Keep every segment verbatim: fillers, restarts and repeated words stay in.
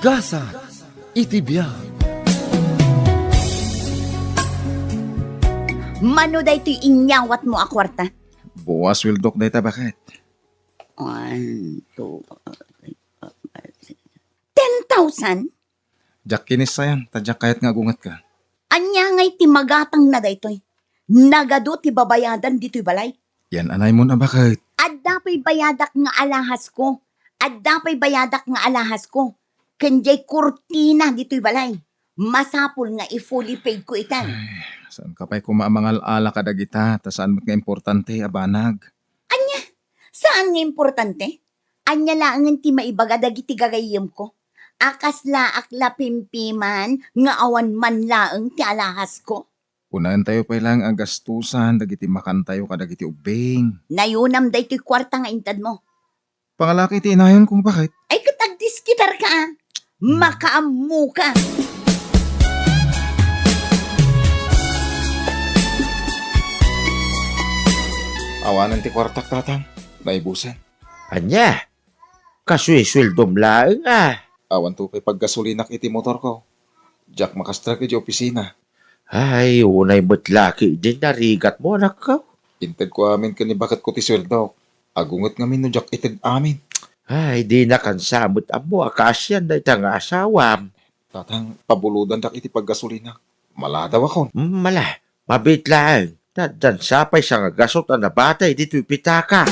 Kasa iti biag. Mano daytoy inyawatmo a kuarta? Buas, sueldok dayta, baket. One, two, three, four, five, six. Ten thousand? Diak kinissayan, ta diak kayat nga agungetka. Ania ngay ti magatangna daytoy? Nagadu ti babayadan ditoy balay. Yan anay mo na, baket. Adda pay bayadak nga alahasko. Adda pay bayadak nga alahasko. Ken diay kurtina ditoy balay. Masapul nga i-fully paid ko itan. Ay, saan ka pay koma a mangal-ala kadagita, ta saan met nga importante a banag? Ania? Saan nga importante? Ania laengen ti maibaga dagiti gagayyemko? A kaslaak la pimpiman nga awan man laeng ti alahasko? Kunaentayo pay laeng a gastusan dagiti makantayo kadagiti ubbing. Nayunam daytoy kuarta nga intedmo. Pangalaki ti inayonko, baket. Ay, ket agdiskitarka, a. Makaammoka. Awanen ti kuartak, tatang. Naibusen. Ania? Kasuesueldom laeng, a. Awan to pay paggasolinak iti motorko. Diak makastrek iti opisina. Ay, unay met la ketdin narigatmo, anakko. Intedko amin ken ni baketko ti sueldok. Agunget ngamin no diak ited amin. Ay, dinakansa met ammo a kaasian dayta nga asawam. Tatang, pabulodandak iti paggasolinak. Maladawakon. Mm, ala, mabiit laeng. Addan sa pay sangagasut a nabatay ditoy pitaka.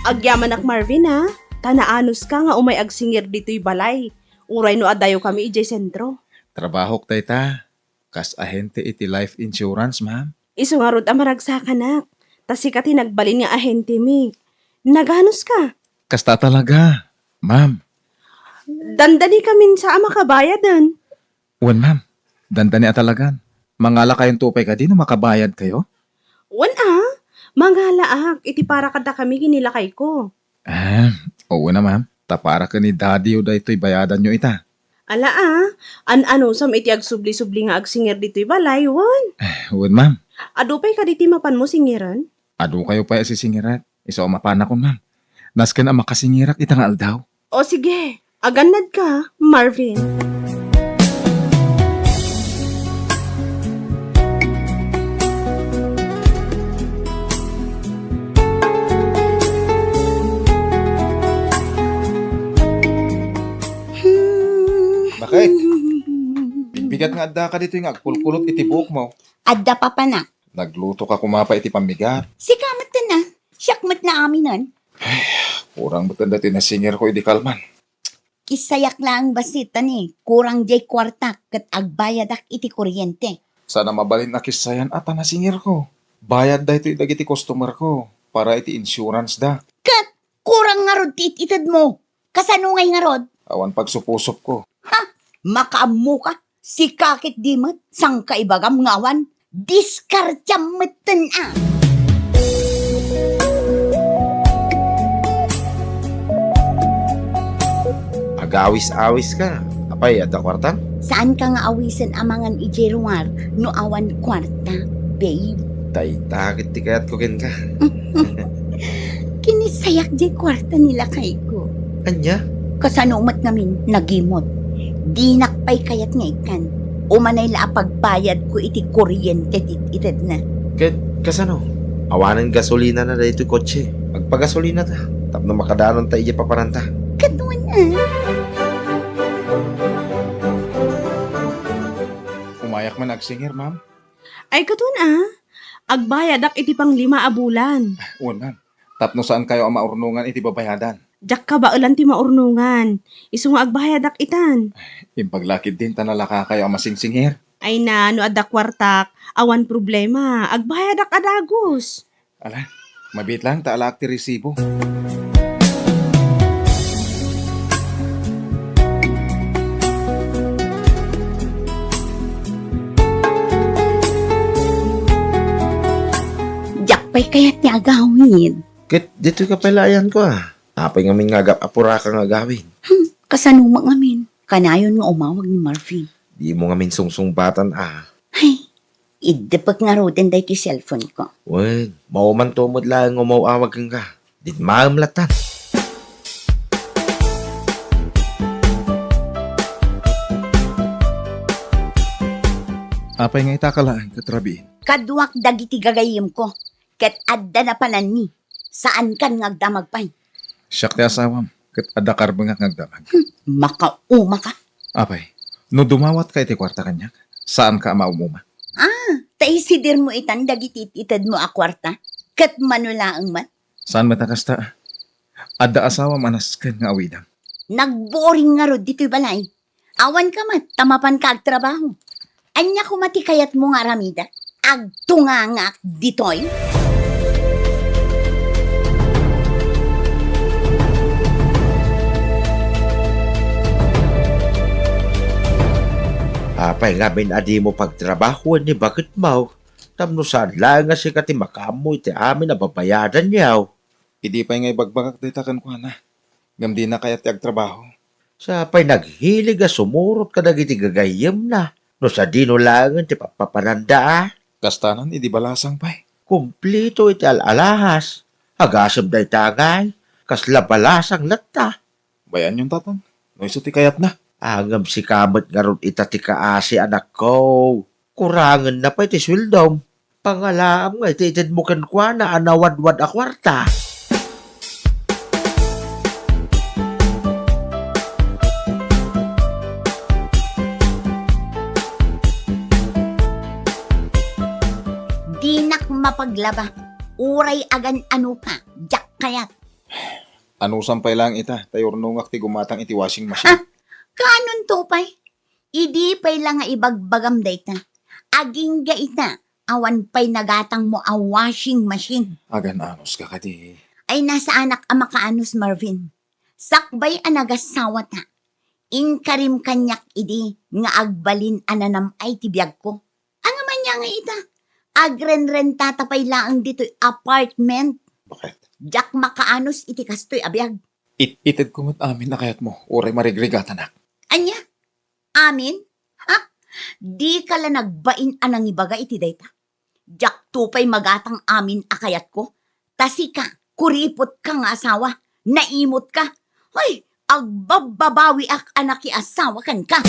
Agyamanak, Marvin, a. Ta naanuska nga umay agsingir ditoy balay. Uray no adayo kami idiay sentro. Trabahok dayta. Kas ahente iti life insurance, ma'am. Isu ngarud a maragsakanak. Ta sika ti nagbalin nga ahentemi. Naganuska? Kasta talaga, ma'am. Dandani kamin sa a makabayaden. Wen, ma'am. Dandani a talagan. Mangalakayonto pay kadi no makabayadkayo? Wen a, mangalaak iti para kadakami ken ni lakayko. Ah, oo na, ma'am. Ta para ken ni daddy-yo daytoy bayadanyo ita. Ala a, an-anusam iti agsubli-subli nga agsingir ditoy balay, wen? Eh, wen, ma'am. Adu pay kadi ti mapanmo singiren? Adu kayo pay a sisingirak. Isu a mapanakon, ma'am. Nasken a makasingirak ita nga aldaw. O sige, agannadka, Marvin. Baket? Bigbigat nga addaka ditoy nga agkulkulot iti buokmo. Adda, papanak. Nagluto ka koma pay iti pammigat. Sika met ten a. Siak met naaminen. Kurang met daytoy nasingirko idi kalman. Kissayak laeng bassit ta ni, kurang diay kuartak ket agbayadak iti kuryente. Saan a mabalin a kissayan a ta nasingirko. Bayad daytoy dagiti customerko para iti insurance da. Ket kurang ngarud ti it-itedmo. Kasano ngay ngarud? Awan pagsupusopko. Ha? Makaammoka? Sika ketdi met, saan ka ibagam nga awan? Diskartiam metten a! Agawis-awiska. Apay, adda kuartam? Saanka nga awisen a mangan idiay ruar no awan kuarta, babe? Dayta ket ti kayatko kenka. Kinissayak diay kuarta ni lakayko. Ania? Kasano met ngamin, nagimot. Dinak pay kayat nga ikkan. Umanay la a pagbayadko iti kuryente ti itedna. Ket kasano? Awanen gasolinana daytoy kotse. Agpagasolinata tapno makadanonta idiay papananta. Kaduan a. Umayak man agsingir, ma'am. Ay, kaduan a. Agbayadak iti panglima a bulan. Wen, ma'am. Tapno saankayo a maurnongan iti babayadan. Diak kabaelan ti maurnongan. Isu nga agbayadak itan. Imbag la ketdin ta nalakakayo a masingsingir. Ay na, no adda kuartak, awan problema. Agbayadak a dagus. Ala, mabiit laeng ta alaak ti resibo. Diak pay kayat ti agawid. Ket ditoy ka pay la ayanko a. Apay ngamin nga agap-apuraka nga agawid? Hmm, kasano met ngamin? Kanayon nga umawag ni Marvin. Dimo ngamin sungsungbatan a. Ay, Iddepek ngaruden daytoy cellphone ko. Wen, maumanto met laeng nga umaw-awag kenka. Didmaem lattan. Apay nga itaka laeng ket rabiin? Kaduak dagiti gagayyemko, ket adda napananmi. Saankan nga agdamag pay. Siak ti asawam, ket adda karbengak nga agdamag. Hmm, makaumaka. Apay, no dumawatka iti kuarta kaniak, saanka a maum-uma? Ah, ta isidirmo itan dagiti it-itedmo a kuarta, ket mano laeng met? Saan met a kasta? Adda asawam a nasken nga awidam. Nagboring ngarud ditoy balay. Awanka met, ta mapanka agtrabaho. Ania koma ti kayatmo nga aramidek? Agtungangak ditoy? Apay ngamin a dimo pagtrabahoen ni baketmo? Tapno saan laeng nga sika ti makaammo iti amin a babayadanyo. Idi pay nga ibagbagak dayta kenkuana, ngem dina kayat ti agtrabaho. Sapay naghilig a sumurot kadagiti gagayyemna, no sadino laengen ti pappapananda a? Kastanan idi balasang pay. Kumplito iti al-alahas. Agasem dayta ngay, kasla balasang latta. Bayaanyon, tatang, no isu ti kayatna. Ngem sika met ngarud ita ti kaasi, anakko. Kurangenna pay ti sueldom. Pangalaam nga iti itedmo kenkuana a nawadwad a kuarta. Dinak mapaglaba. Uray agan-ano ka, diak kayat. Anusam pay laeng ita, ta yurnongak ti gumatang iti washing machine. Ah, kaanonto pay? Idi pay la nga ibagbagam dayta, agingga ita, awan pay nagatangmo a washing machine. Agan-anos ka kadi? Ay, nasaanak a makaanus, Marvin. Sakbay a nagasawata, inkarim kaniak idi nga agbalin a nanam-ay ti biagko. Ania man aya nga ita? Agrenrentata pay laeng ditoy apartment. Bakit? Diak makaanus iti kastoy a biag. It-, itedko met amin a kayatmo, uray marigrigatanak. Ania? Amin? Ha? Dika la nagbain a nangibaga iti dayta. Diakto pay magatang amin a kayatko. Ta sika, kuripotka nga asawa, naimutka. Hoy, agbabbabawiak a nakiasawa kenka.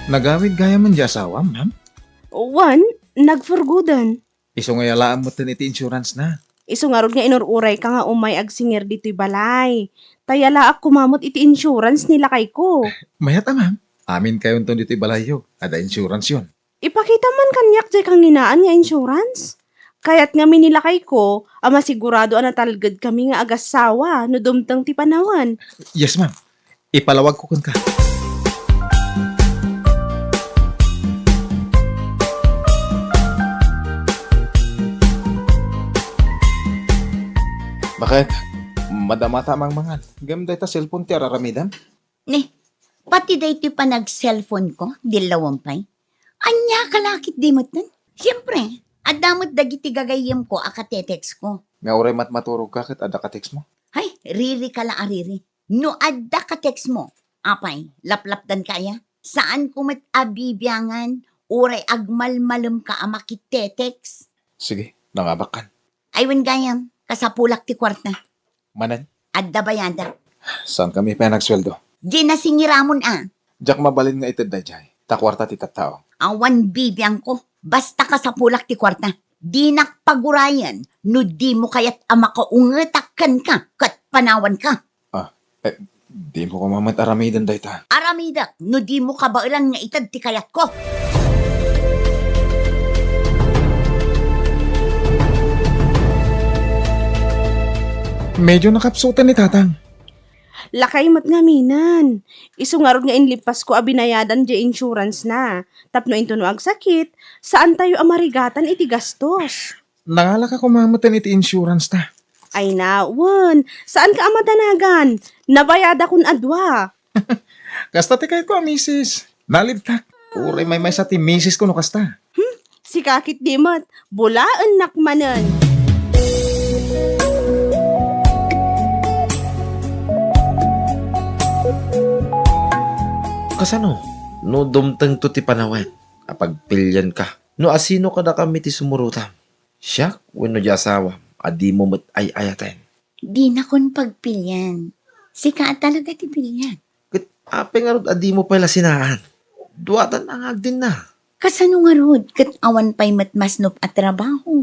Nagawid gayam diay asawam, ma'am? Wen, nagfurgodan. Isu nga yalaam metten iti insurance na. Isu ngarud nga inur-urayka nga umay agsingir ditoy balay. Ta yalaak koma met iti insurance ni lakayko. Mayat a, ma'am. Aminkayonton ditoy balayyo. Adda insurance yon. Ipakita man kaniak diay kanginaan nga insurance. Kayat ngamin ni lakayko a masigurado a natalged kami nga agassawa no dumteng ti panawen. Yes, ma'am. Ipalawag ko kenka. Bakit? Madamata a mangmangan. Ngem dayta cellphone ti ar-aramidem? Ni, pati daytoy panag-cellphone ko, dillawan pay. Ania ka lakit di metten? Siempre, adda met dagiti gagayyemko a katetext ko. Nga uray matmaturog ka ket adda ka text mo? Hay, riri ka la a riri. No adda ka text mo, apay, laplapdan ka aya? Saan ko met a bibiangan, uray agmalmalem ka a makitetext. Sige, nangabak kan. Ay, wen gayam, kasapulak ti kuarta. Manen? Adda bayadak. Saan kami pay nagsueldo? Di nasingiramon a. Diak mabalin nga ited daydiay. Ta kuarta ti tattao. Awan bibiangko. Basta kasapulak ti kuarta. Dinak pagurayen no dimo kayat a makaungetak kenka ket panawanka. Ah, eh, dimo koma met aramiden dayta. Aramidek no dimo kabaelan nga ited ti kayatko. Medyo nakapsutan ni Tatang. Lakay met ngaminen. Isu ngarud nga inlippasko a binayadan diay insurance na. Tapno intono agsakit, saantayo a marigatan iti gastos. Nangalaka koma metten iti insurance ta. Ay na, wen, saanka a madanagan. Nabayadakon a dua. Kasta ti kayatko a misis. Nalibtak. Uray maymaysa ti misis ko no kasta. Hmm, sika ketdi met. Bulaennak manen. Sano? No dumtengto ti panawen a pagpilianka, no asino kadakami ti sumurotam? Siak wenno ti asawam a dimo met ay-ayaten? Dinakon pagpilian. Sika a talaga ti pilian. Ket apay ngarud a dimo pay la sinaan? Duatan a nga agdinna. Kasano ngarud ket awan pay met masnop a trabaho?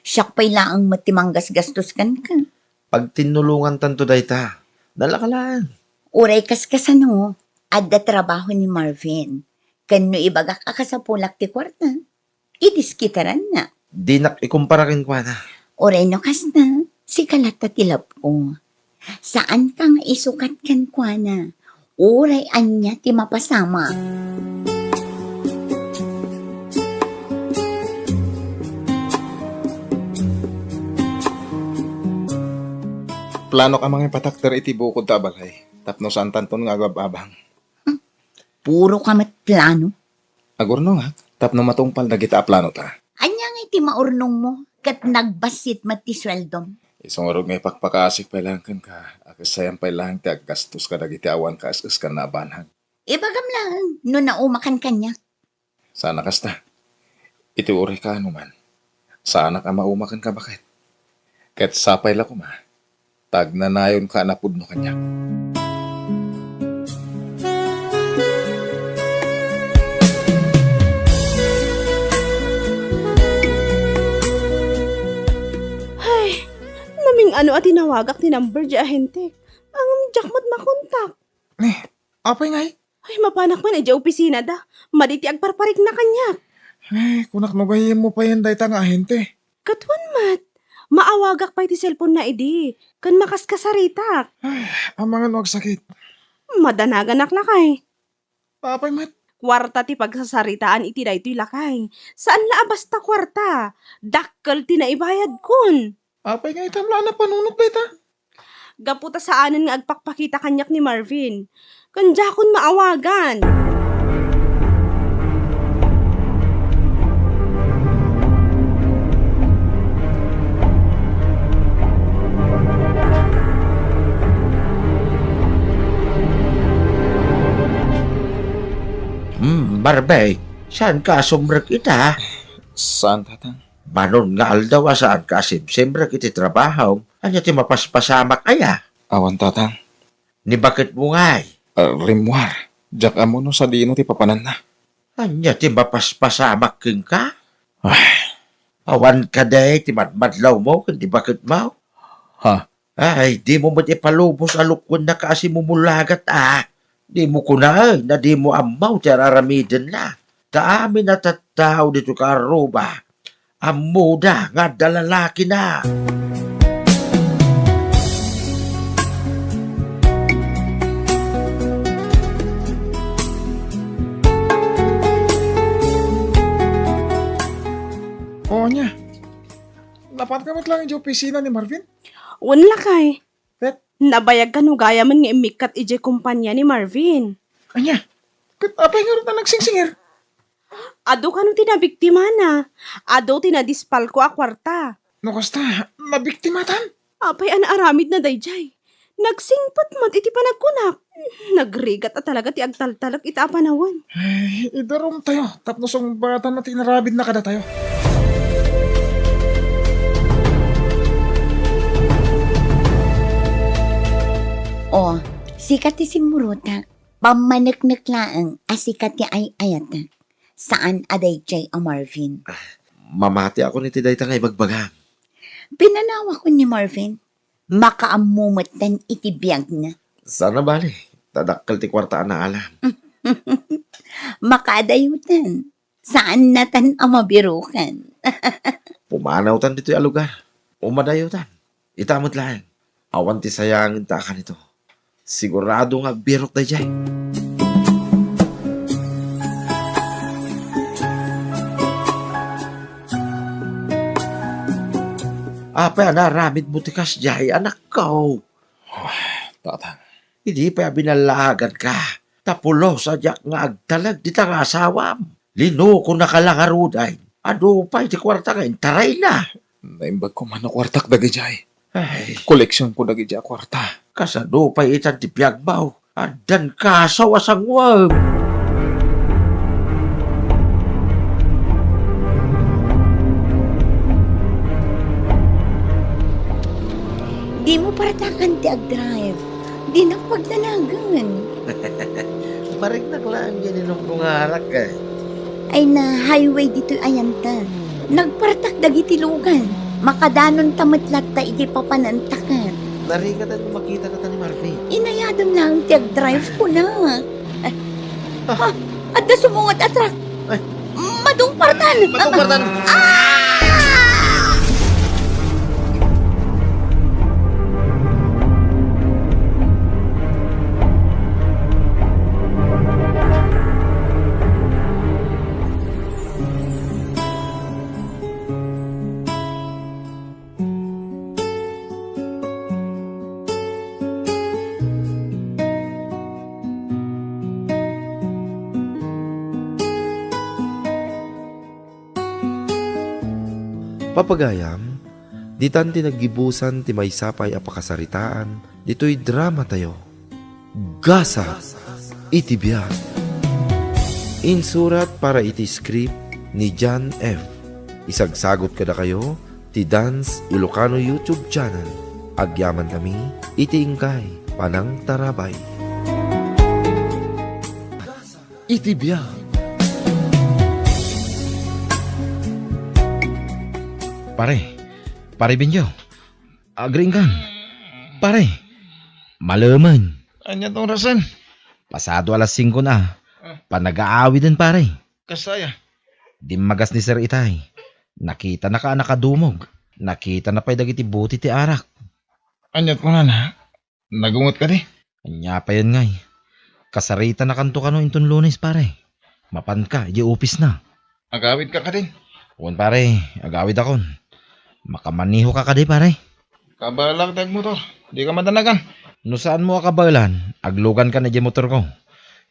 Siak pay laeng met ti manggasgastos kenka. Pagtinnulongantanto dayta. Nalaka laeng. Uray kaskasano, adda trabaho ni Marvin. Ken no ibagak a kasapulak ti kuarta, idiskitaranna. Dinak ikumpara kenkuana. Uray no kasta, sika latta ti love ko. Saanka nga isukat kenkuana. Uray ania ti mapasamak. Planok a mangipatakder iti bukod ta balay tapno saantanton nga agab-abang. Hmm. Puro ka met plano. Agurnongak tapno matungpal dagita a planota. Ania ngay ti maurnongmo ket nagbassit met ti sueldom? Isu ngarud nga ipakpakaasik pay laeng kenka a ket sayan pay laeng ti aggastos kadagiti awan kaes-eskanna a banag. Ibagam laeng no naumakan kaniak. Sana kasta. Iti uray kaano man, saanak a mauma kenka baket. Ket sapay la koma ta agnanayonka a napudno kaniak. Ay, naming-ano a tinawagak ti number di ahente. Ngem diak met makontak. Ni, apay ngay? Ay, mapanak man idiay opisinada. Madi ti agparparikna kaniak. Ay, kunak no gayyemmo payen dayta nga ahente. Ket wen met, maawagak pay ti cellphone-na idi, ken makaskasaritak. Ay, amangan no agsakit. Madanaganak lakay. Apay met? Kuarta ti pagsasaritaan iti daytoy lakay. Saan la a basta kuarta. Dakkel ti naibayadkon. Apay nga itam la a napanunot dayta? Gapu ta saanen nga agpakpakita kaniak ni Marvin. Ken diakon maawagan. Hmm, Marvin, saanka a sumrek ita? Saan, Tatang? Manon nga aldaw a saanka a simsimrek iti trabahom, ania ti mapaspasamak aya? Awan, Tatang. Ni baketmo ngay? Ah, rimmuar. Diak ammo no sadino ti papananna. Ania ti mapaspasamak kenka? Ay. Awan kadi ti madmadlawmo ken ti baketmo? Ha? Ay, dimo met ipalubos a lukkuennaka a simumulagat a. Dimo kunaen a dimo ammo ti ar-aramidenna. Ta amin a tattao ditoy Karuba, ammoda nga adda lalakina. O, ania? Napanka met laeng idiay opisina ni Marvin? Wen lakay. Ket? Nabayagka no gayamen nga immikkat idiay kompania ni Marvin. Ania? Ket apay ngarud a nagsingsingir? Adu kano ti nabiktimana. Adu ti nadispalko a kuarta. No kasta, nabiktimatan? Apay a naaramidna daydiay? Nagsingpet met iti panagkunak. Nagrigat a talaga ti agtaltalek ita a panawen. Ay, idarumtayo tapno sungbatanna ti inaramidna kadatayo. O, sika ti simmurotak. Pammaneknek laeng a sika ti ay-ayatek. Saan a daydiay a Marvin. Ah, mamatiakon iti dayta nga ibagbagam. Pinanawakon ni Marvin. Makaammo metten iti biagna. Saan a bale, ta dakkel ti kuarta a naalam. Makaadayoten. Saannatan a mabirukan. Pumanawtan ditoy a lugar. Umadayotan. Ita met laeng. Awan ti sayangenta a kanito. Sigurado nga agbirok daydiay. Apay a naaramidmo ti kasdiay, anakko? Tatang. Idi pay a binallaaganka, ta pulos a diak nga agtalek dita nga asawam. Linukonaka la ngaruden. Adu pay ti kuarta nga intarayna. Naimbag koma no kuartak dagidiay. Ay. Koleksionko dagidiay a kuarta. Kasano pay itan ti biagmo? Addan kasaw a sanguem. agdrive. Dinak pagnanagan. Mariknak laeng diay ni Nongnongarak, eh. Ay na, highway ditoy ayanta. Nagpartak dagiti lugan. Makadanonta met latta iti papanantakan. Narigatan no makita kata ni Marvin. Inayadem laeng ti agdrive, kunak. Ah. Ha? Adda sumungad a truck. Ay. Madungpartan! Madungpartan! Ah! Papagayam, ditan ti naggibusan ti maysa pay a pakasaritaan ditoy dramatayo. Gasat iti biag. Insurat para iti script ni John F. Isagsagut kadakayo ti Dance Ilocano YouTube channel. Agyaman kami iti inkay panangtarabay. Iti biag. Pare, Pare Benjo, agriingkan. Pare, malemen. Ania ti orasen? Pasado alas singko na. Ah. Panagaawiden, pare. Kasaya? Dimmagas ni Sir Itay. Nakitanaka a nakadumog. Nakitana pay dagiti bote ti arak. Ania ti kunana? Nagungot kadi? Ania payen ngay? Kasaritanakanto kano inton Lunes, pare. Mapanka idiay opisna. Agawidka kadin? Wen, pare, agawidakon. Makamanehoka kadi, pare? Kabaelak ti agmotor. Dika madanagan. No saanmo a kabaelan, aglugankan idiay motorko.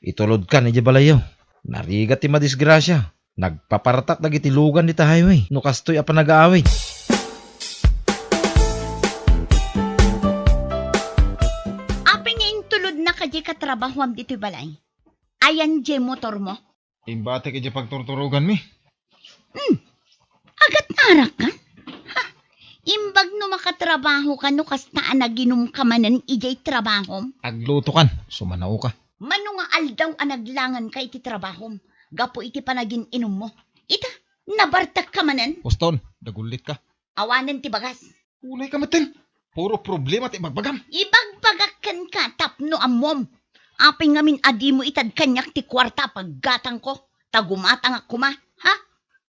Itulodkan idiay balayyo. Narigat ti madisgrasia. Nagpapartak dagiti lugan dita highway no kastoy a panagaawid. Apay nga intulodnaka diay katrabahoam ditoy balay? Ayan diay motormo? Imbatek idiay pagturturoganmi. Hmm. Agatnaarakkan? Ha? Imbag no makatrabahoka no kasta a naginumka manen idiay trabahom? Aglutokan, sumanaoka. Mano nga aldaw a naglanganka iti trabahom gapu iti panagin-inummo? Ita, nabartakka manen? Uston, dagullitka. Awanen ti bagas. Ulayka metten. Puro problema ti ibagbagam. Ibagbagak kenka tapno ammom. Apay ngamin a dimo itad kaniak ti kuarta a paggatangko? Ta gumatangak koma, ha?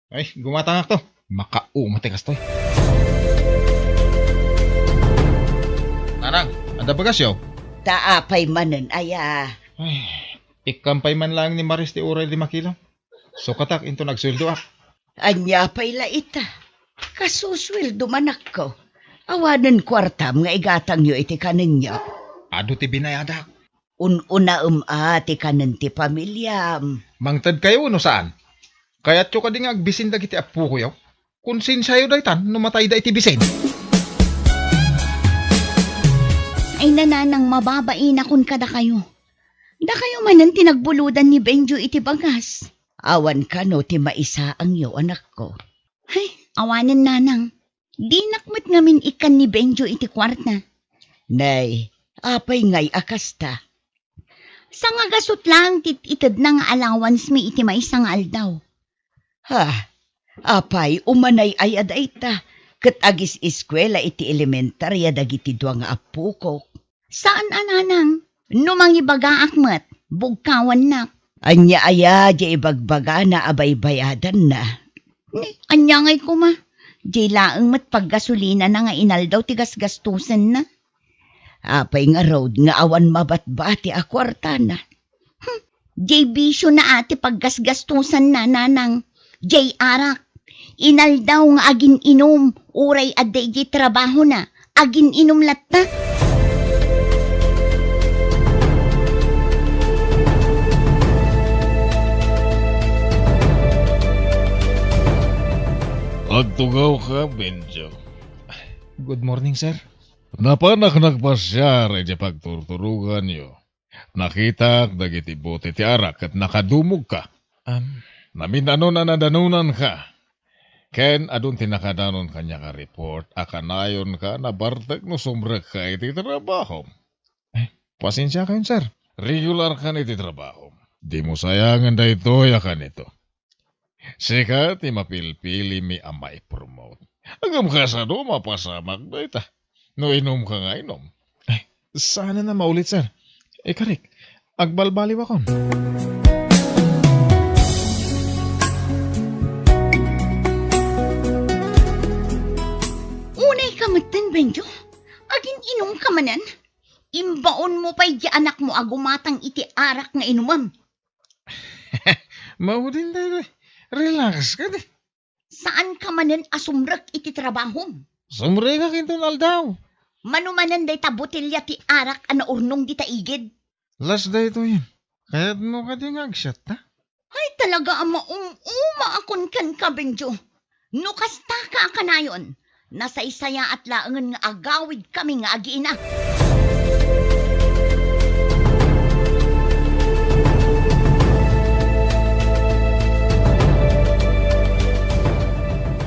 Ay, gumatangakto. Makauma ti kastoy. Nanang, adda bagasyo? Ta apay manen aya? Ay, ikkan pay man laeng ni Maris ti uray lima kilo. Sukatak inton agsueldoak. Ania pay la ita? Kasusueldo manakko. Awanen kuartam nga igatangyo iti kanenyo. Adu ti binayadak. Un-unaem a ti kanen ti pamiliam. Mangtedkayo wenno saan? Kayatyo kadi nga agbisin dagiti appokoyo? Konsensiayo daytan no matayda iti bisin. Ay, nanang, mababainakon kadakayo. Dakayo manen ti nagbulodan ni Benjo iti bagas. Awan kano ti maisaangyo, anakko. Ay, awanen, nanang. Dinak met ngamin ikkan ni Benjo iti kuarta. Nay, apay ngay a kasta? Sangagasut laeng ti itedna nga allowance mi iti maysa nga aldaw. Ha, apay, umanay aya dayta, ket agis-eskuela iti elementaria dagiti dua nga appokok. Saan a, nanang. No mangibagaak met, bugkawannak. Ania aya diay ibagbagana a baybayadanna? Ni, ania ngay koma? Diay laeng met paggasolinana nga inaldaw ti gasgastosenna. Apay ngarud nga awan mabatbati a kuartana? Hmm, diay bisiona a ti paggasgastosanna, nanang. Diay arak. Inaldaw nga agin-inum, uray adda idiay trabahona, agin-inum latta. Agtugawka, Benjo. Good morning, sir. Napanak nagpasiar idiay pagturturoganyo. Nakitak dagiti bote ti arak ket nakadumogka. Am. Namin-anon a nadanonanka. Ken adun ti nakadanon kaniak a report a kanayonka a nabartek no sumrekka iti trabahom. Eh, pasensiakayon, sir. Regularkan iti trabahom. Dimo sayangen daytoy a kanito. Sika ti mapilpilimi a maipromote. Ngem kasano mapasamak dayta? No inumka nga inum. Ay, saanen a maulit, sir. Ikarik, agbalbaliwakon. Unayka metten, Benjo. Agin-inumka manen? Imbaonmo pay ti anakmo a gumatang iti arak nga inumem. Maudin daytoy. Relax kadi. Saanka manen a sumrek iti trabahom? Sumrekak inton aldaw. Mano manen dayta botelya ti arak a naurnong dita igid? Last daytoyen. Kayatmo kadi nga agsiatta? Ay, talaga a maum-umaakon kenka, Benjo. No kastaka a kanayon, nasaysayaat laengen nga agawidkami nga agiina.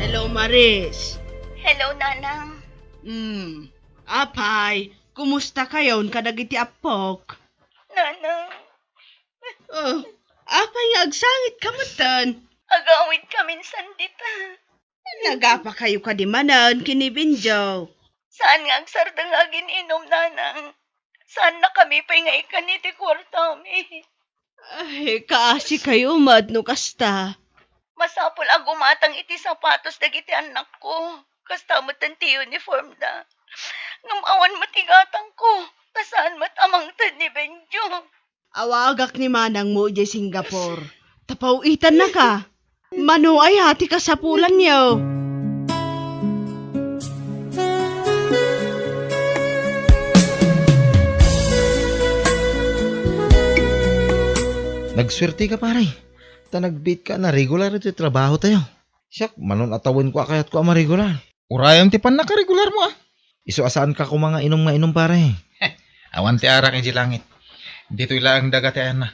Hello, Maris. Hello, Nanang. Hmm. Apay, kumusta kayon kadagiti appok? Nanang. Oh, apay nga agsangitka metten? Agawidkamin sandita. Nagapakayo kadi manen ken ni Benjo? Saan nga agsardeng nga agin-inum, Nanang. Saannakami pay nga ikkan iti kuartami. Ay, kaasikayo met no kasta. Masapul a gumatang iti sapatos dagiti annakko. Kasta metten ti uniformda. Ngem awan met igatangko, ta saan met a mangted ni Benjo. Awagak ni manangmo idiay Singapore. Ta paw-itannaka. Mano aya ti kasapulanyo? Nagsuerteka, pare. Ta nagbiitka a regular iti trabahotayo. Siak, mano a tawenko a kayatko a maregular. Urayem ti pannakaregularmo, a. Isu a saanka koma nga inum nga inum, pare. Awan ti arak idiay langit. Ditoy laeng daga ti ayanna.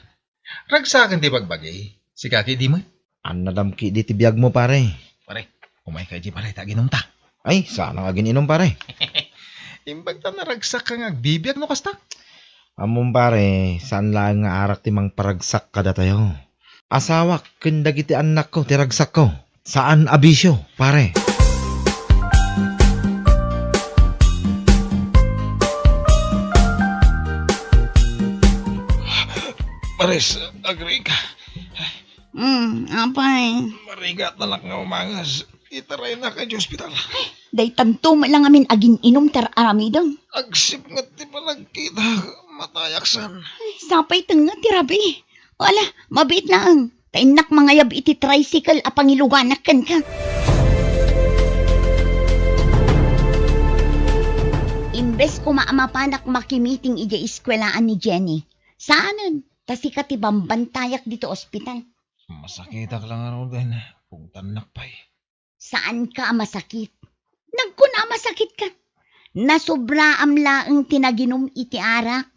Ragsaken ti bagbagi. Sika ketdi met. Annadam ketdi ti biagmo, pare. Pare, umayka idiay balay ta aginumta. Ay, saan nga agin-inum, pare. Imbag ta naragsakka nga agbibiag no kasta. Ammom, pare, saan laeng nga arak ti mangparagsak kadatayo. Asawak ken dagiti annakko ti ragsakko. Saan a bisio, pare. Maris, agriika. Hmm, apay. Marigat na lang nga umangas. Itaraynak idiay ospital. Daytanto met lang amin agin-inum ti ar-aramidem. Agsipnget ti panagkita, matayaksan. Ay, sapay tengnga ti rabii. Wala, mabiit laeng. Ta innak mangayab iti tricycle a pangiluganak kenka. Imbes koma a mapanak makimiting idiay eskuelaan ni Jenny, saanen, ta sika ti bambantayak ditoy ospital. Masakitak lang ngaruden, pungtannak pay. Saanka a masakit. Nagkuna a masakitka. Nasobraam laeng ti naginum iti arak.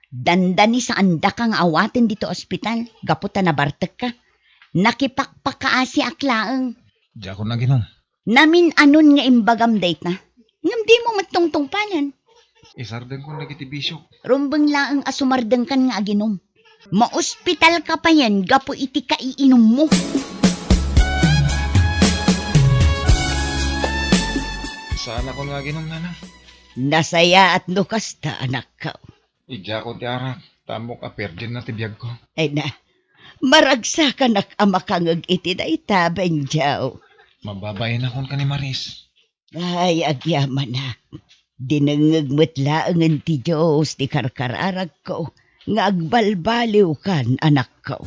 Dandani saandaka nga awaten ditoy ospital gapu ta nabartekka. Nakipakpakaasiak laeng. Diakon aginum. Namin-anon nga imbagam dayta. Ngem dimo met tungtungpalan. Isardengkon dagiti bisio. Rumbeng laeng a sumardengkan nga aginum. Maospitalka payen gapu iti kaiinummo. Saanakon nga aginum, nanang. Nasayaat no kasta, anakko. Idiakon ti arak, ta ammok a perdienna ti biagko. Ay na, maragsakanak a makangeg iti dayta, Benjo. Mababainakon ken ni Maris. Ay, agyamanak. Dinengngeg met laengen ti Dios ti karkararagko nga agbalbaliwkan, anakko.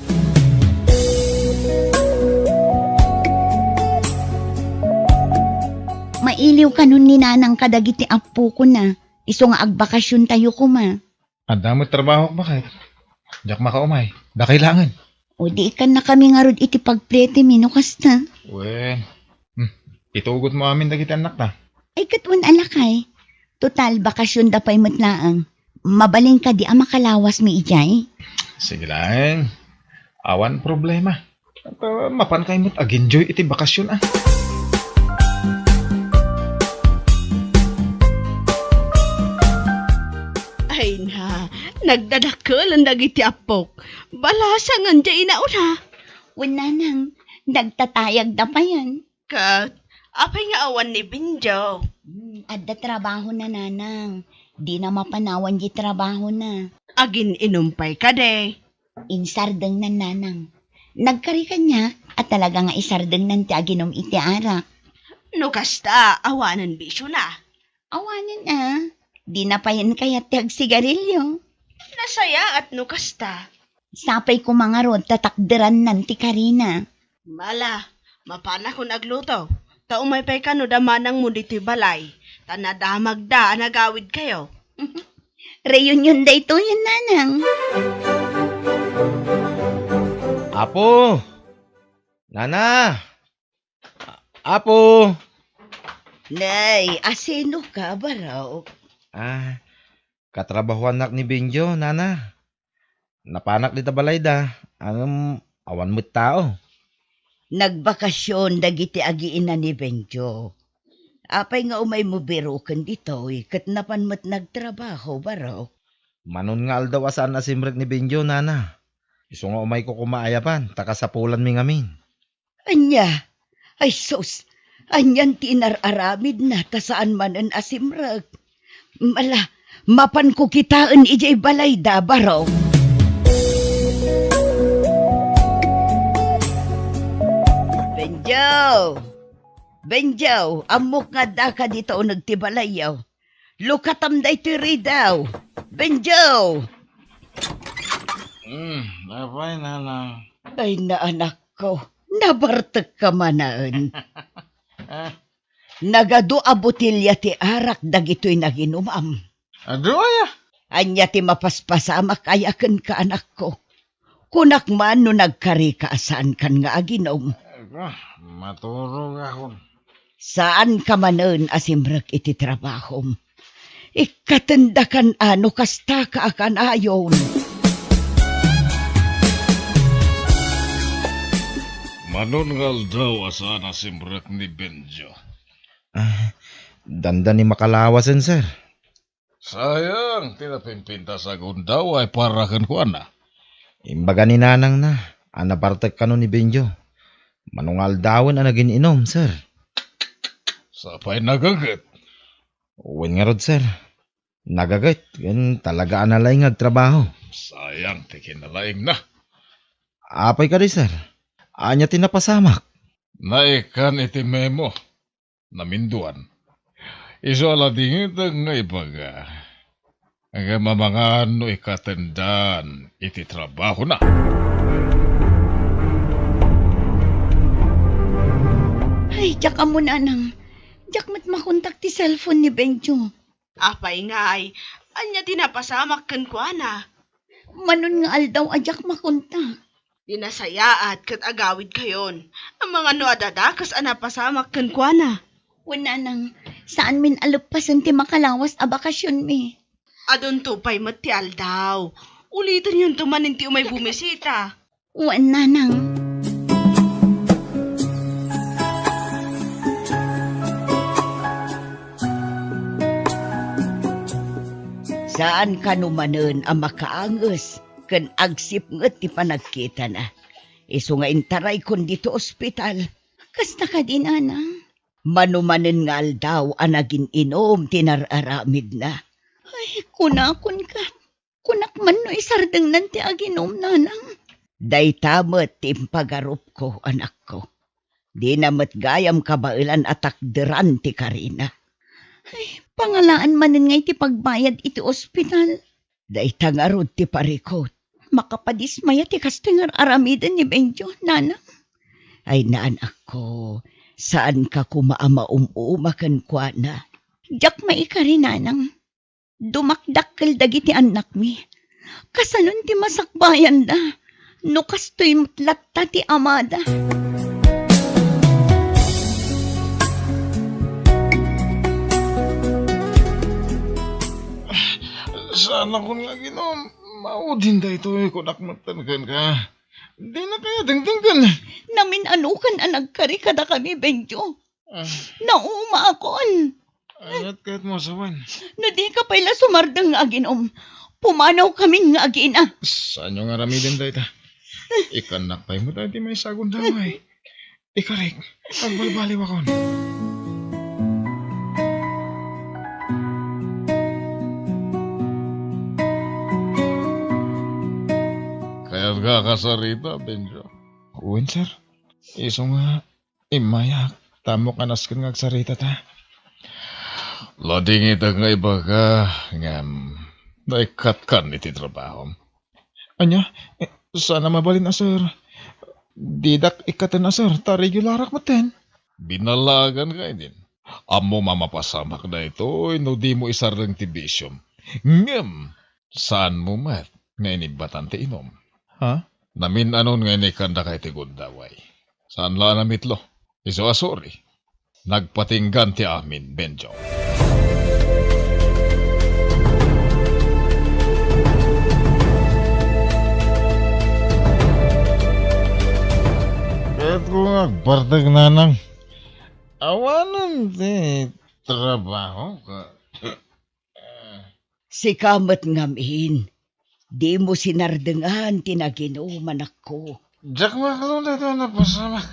Mailiw kanon ni nanang kadagiti appokona, isu nga agbakasiontayo koma. Adda met trabahok, baket. Diak makaumay. Dakay laengen. O di ikannakami ngarud iti pagpletimi no kasta. Wen. Hmm. Itugotmo amin dagiti annakta. Ay, ket wen a lakay. Total, bakasionda pay met laeng. Mabalin kadi a makalawasmi idiay? Sige laeng. Awan problema. Ta mapan kay met ag-enjoy iti bakasion, a. Nagdadakkel dagiti appok. Balasangen diay inauna. Wen, nanang, nagtatayagda payen. Ket, apay nga awan ni Benjo? Hmm, adda trabahona, nanang. Dina mapan awan diay trabahona. Agin-inum pay kadi? Insardengnan, nanang. Nagkari kaniak a talaga nga isardengnan ti aginum iti arak. No kasta, awanen bisiona. Awanen a, dina payen kayat ti agsigarilio. Nasayaat no kasta. Sapay koma ngarud ta takderannan ti karina. Mala, mapanakon agluto. Ta umay pay kano da manangmo ditoy balay. Ta nadamagda a nagawidkayo. Reunion daytoyen, nanang. Apo! Nana! Apo! Nay, asinoka, barok? Ah, katrabahoannak ni Benjo, nana. Napanak dita balayda, ngem awan met tao. Nagbakasyon dagiti agiina ni Benjo. Apay nga umaymo biroken ditoy, ket napan met nagtrabaho, barok? Manon nga aldaw a saan a simrek ni Benjo, nana. Isu nga umayko koma ayaban, ta kasapulanmi ngamin. Ania? Ay sus, anian ti inar-aramidna ta saan manen a simrek? Mala, mapanko kitaen idiay balayda, barok. Benjo! Benjo, ammok nga addaka dita uneg ti balayyo. Lukatam daytoy ridaw. Benjo! Hmm, apay, nanang? Ay, naanakko, nabartekka manen. Ah. Nagadu a botelya ti arak dagitoy naginumam. Adu aya? Ania ti mapaspasamak aya kenka, anakko? Kunak man no nagkarika a saankan nga aginum. Ah, maturogakon. Saanka manen a simrek iti trabahom. Ikkatendakan a no kastaka a kanayon. Manon nga aldaw a saan a simrek ni Benjo? Ah, dandani makalawasen, sir. Sayang ti napimpintas a gundaw a ipara kenkuana. Imbaga ni nanangna a nabartek kano ni Benjo. Mano nga aldawen a nagin-inom, sir. Sapay nagaget. Wen ngarud, sir. Nagaget, ken talaga a nalaing nga agtrabaho. Sayang ti kinalaingna. Apay kadi, sir? Ania ti napasamak? Naikkan iti memo. Naminduan. Isu a ladingiteng nga ibaga, ngem amangan no ikatendaan iti trabahona. Ay, diak ammo, nanang. Diak met makontak ti cellphone ni Benjo. Apay ngay, ania ti napasamak kenkuana? Manon nga aldaw a diak makontak. Ti nasayaat ket agawidkayon. Amangan no adda dakes a napasamak kenkuana. Wen, nanang, saanmin a leppasen ti makalawas a bakasionmi. Adunto pay met ti aldaw. Ulitenyonto manen ti umay bumisita. Wen, nanang. Saan kano manen a makaanges ken agsipnget ti panagkitana. Isu nga intaraykon ditoy ospital. Kasta kadi, nanang? Mano manen nga aldaw a nagin-inom ti nar-aramidna. Ay, kunakon ket, kunak man no isardengnan ti aginum, nanang. Dayta met ti impagarupko, anakko. Dina met gayam kabaelan a takderan ti karina. Ay, pangalaan manen ngay ti pagbayad iti ospital. Dayta ngarud ti parikut. Makapadismaya ti kastoy nga ar-aramiden ni Benjo, nanang. Ay, nanakko, saanka koma a maum-uma kenkuana. Diak maikari, nanang. Dumakdakkel dagiti annakmi. Kasanon ti masakbayanda no kastoy met latta ti amada? Saanakon nga aginum. Maudin daytoy, kunak metten kenka. Dina kaya dengdengken. Namin-anokan a nagkari kadakami, Benjo. Ah. Naumaakon. Ayat kayat mo, sawen. No dika pay la sumardeng nga aginum, Pumanawkamin nga agina. Saanyo nga aramiden dayta? Ikkannak pay met ti maysa a gundaway. Ikarik, agbalbaliwakon. Kayatko a kasarita, Benjo? Wen, sir. Isu nga, immayak, tapno kanasken nga agsaritata. Ladingitak nga ibaga, ngem, naikkatkan iti trabahom. Ania? Eh, saan a mabalin a, sir. Didak ikkaten a, sir, ta regularak metten. Binalaaganka idin. Ammom a mapasamak daytoy no dimo isardeng ti bisiom. Ngem, saanmo met nga inibbatan ti inum. Ha? Namin-anon nga inikkandaka iti gundaway. Saan la a namitlo. Isu a sorry. Nagpatinggan ti amin, Benjo. Kayatko nga agbartek, nanang. Awanen ti trabaho ka. Sika met ngamin, dimo sinardengan ti naginum, anakko. Diak maklon daytoy a napasamak.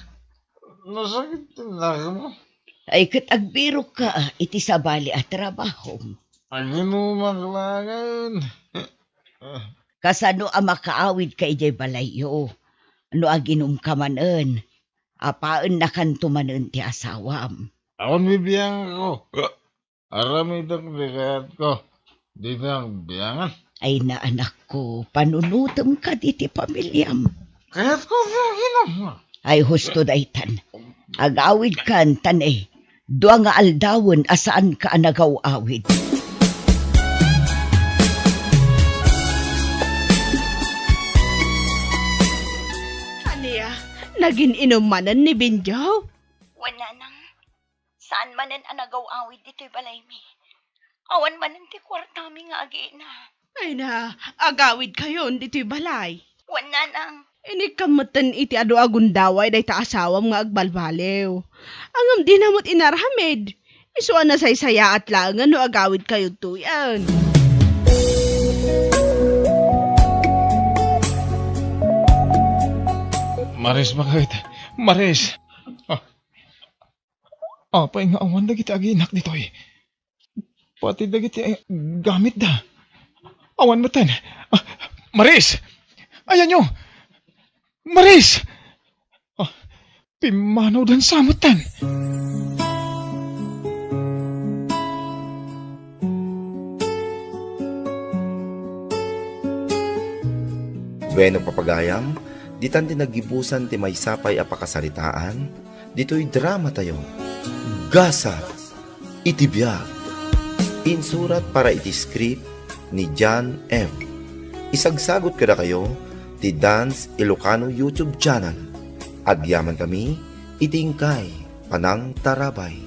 Nasakit ti nakemko. Ay, ket agbirokka iti sabali a trabahom. Aginumak laengen. Kasano a makaawidka idiay balayyo no aginumka manen? Apaennakanto manen ti asawam. Awan bibiangko. Aramidek ti kayatko. Dita agbiangan. Ay, na, anakko, panunotem kadi ti pamiliam. Kayatko ti aginum. Ay, husto daytan. Agawidkan, ta ne, dua nga aldawen a saanka a nagaw-awid. Ania, nagin-inum manen ni Benjo? Wen, nanang. Saan manen a nagaw-awid ditoy balaymi. Awan manen ti kuartami nga agina. Ay na, agawidkayon ditoy balay. Wen, nanang. Inikkam metten iti adu a gundaway dayta asawam nga agbalbaliw. Ngem dina met inaramid. Isu a nasaysayaat laengen no agawidkayo ditoyen. Maris, bakit? Maris! Ah, apay nga awan dagiti aginak ditoy? Pati dagiti, eh, gamitda. Awan metten. Ah, Maris! Ayanyo! Maris! Ah, pimmanawdan sa metten. Bueno, papagayam, ditan ti naggibusan ti maysa pay a pakasaritaan, ditoy dramatayo, Gasat iti Biag. Insurat para iti script ni John M. Isagsagut kadakayo ti Dance Ilocano YouTube channel. Agyamankami iti inkay panangtarabay.